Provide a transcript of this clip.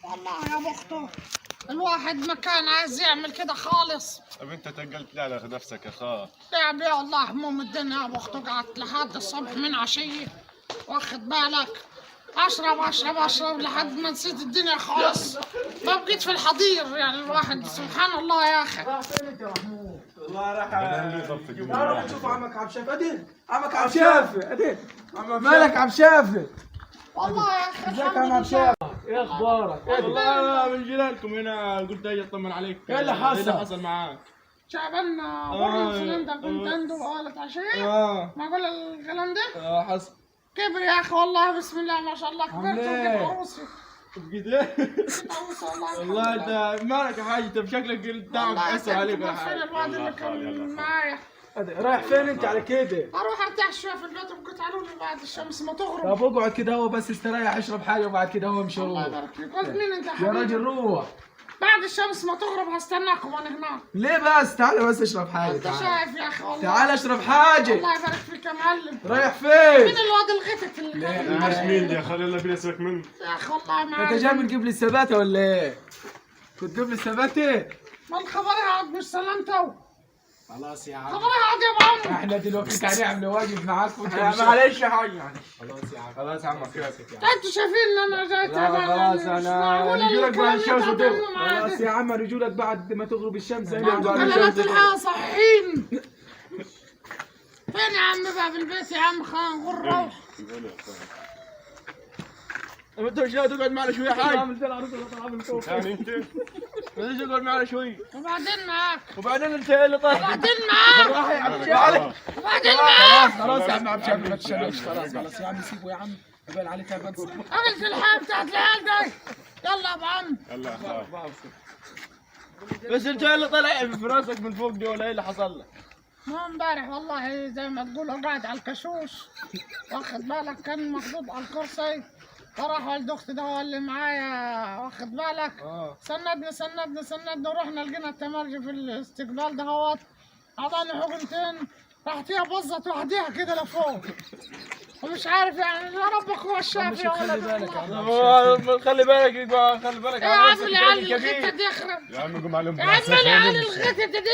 والله يا بخته الواحد ما كان عايز يعمل كده خالص. طب انت تقلت لي على نفسك يا خال. تعب يا الله، هموم الدنيا يا بخته. قعدت لحد الصبح من عشية، واخد بالك، اشرب اشرب اشرب لحد ما نسيت الدنيا خالص، ما بقيت في الحضير يعني. الواحد سبحان الله يا اخي. راح فين انت يا محمود؟ والله راح تعال نشوف عمك عبد شافي. ادين عمك عبد شافي، ادين مالك عبد شافي؟ والله يا اخي ازيك يا الحمد عم عبد لله. شافي؟ ايه اخبارك؟ والله من جيرانكم هنا، قلت اجي اطمن عليك. ايه اللي حصل؟ ايه اللي حصل معاك؟ شعبنا برا الفلان ده كنت عنده وقالت عشية. معقول الكلام ده؟ حصل. كبر يا اخي والله، بسم الله ما شاء الله، كبرت عامل وبقيت ايه؟ عروسي. بقيت ايه؟ بقيت عروسه والله. والله الحمد لله. انت مالك يا حاج؟ انت بشكلك التعب والله اثر عليك يا فين حاج. الواد اللي كان معايا؟ رايح فين انت على كده؟ اروح ارتاح شوية في البيت وبقيت تعالوا لي بعد الشمس ما تغرب. طب اقعد كده هو بس استريح، اشرب حاجة وبعد كده هو امشي الله روح. يبارك فيك. قلت مين انت يا يا حبيبي؟ راجل روح. بعد الشمس ما تغرب هستناكم انا هناك. ليه بس؟ تعال بس اشرب حاجة. انت تعال شايف يا اخي والله. تعال اشرب حاجة. الله يبارك فيك يا معلم. رايح مين فين؟ الواد الغتت اللي كان مش مين يا خال، يلا بينا سيبك منه. يا اخي والله ما انت عارف. جاي من قبل الثباته ولا ايه؟ كنت قبل الثباته؟ ما الخبر يا عاد مش سلامته. خلاص يا عم، خبر يا عاد يا ابو عمرو. احنا دلوقتي هنعمل واجب معاك وانت مش معلش يا حاج، معلش. خلاص يا عم، خلاص يا عم، انتوا شايفين ان انا جاي لا، تعبان. خلاص، مش أنا معقول نجيلك بعد الكلام الشمس اللي وتغرب. تعبان معايا خلاص ده. يا عم، رجولك بعد ما تغرب الشمس هنا انتوا بعد كلامات الشمس. الحياة صحيين. فين يا عم بقى في البيت يا عم؟ خلينا نقول روح. طب انت مش ناوي تقعد معنا شوي يا حاج؟ عامل زي العروسة اللي طالعه من فوق. يعني انت ليش تقعد معنا شوي؟ وبعدين معاك، وبعدين انت ايه اللي طالع؟ وبعدين معاك، راح يا عم شافي. وبعدين معاك. خلاص يا عم عبد شافي، ما تشغلش. خلاص خلاص يا عم، سيبه يا عم، قبل عليه تعبان. قابلت الحياة بتاعت العيال دي. يلا يا ابو عم. يلا يا خال. بس انت ايه اللي طالع في راسك من فوق دي ولا ايه اللي حصل لك؟ ما امبارح والله زي ما تقولوا قاعد على الكشوش، واخد بالك، كان مخضوض على الكرسي، فراح والد اختي ده هو اللي معايا، واخد بالك، سندني سندني سندني ورحنا لقينا التمرجي في الاستقبال دهوت، اعطاني حقنتين، راحت هي بزت وحديها كده لفوق، ومش عارف يعني يا ربك هو الشافي يا خلي ولد بالك يا الله. عم عبد شافي. خلي بالك يبقى، خلي بالك يا عم العيال الغتة دي يخرب. يا عم قوم عليهم. يا عم العيال الغتة دي.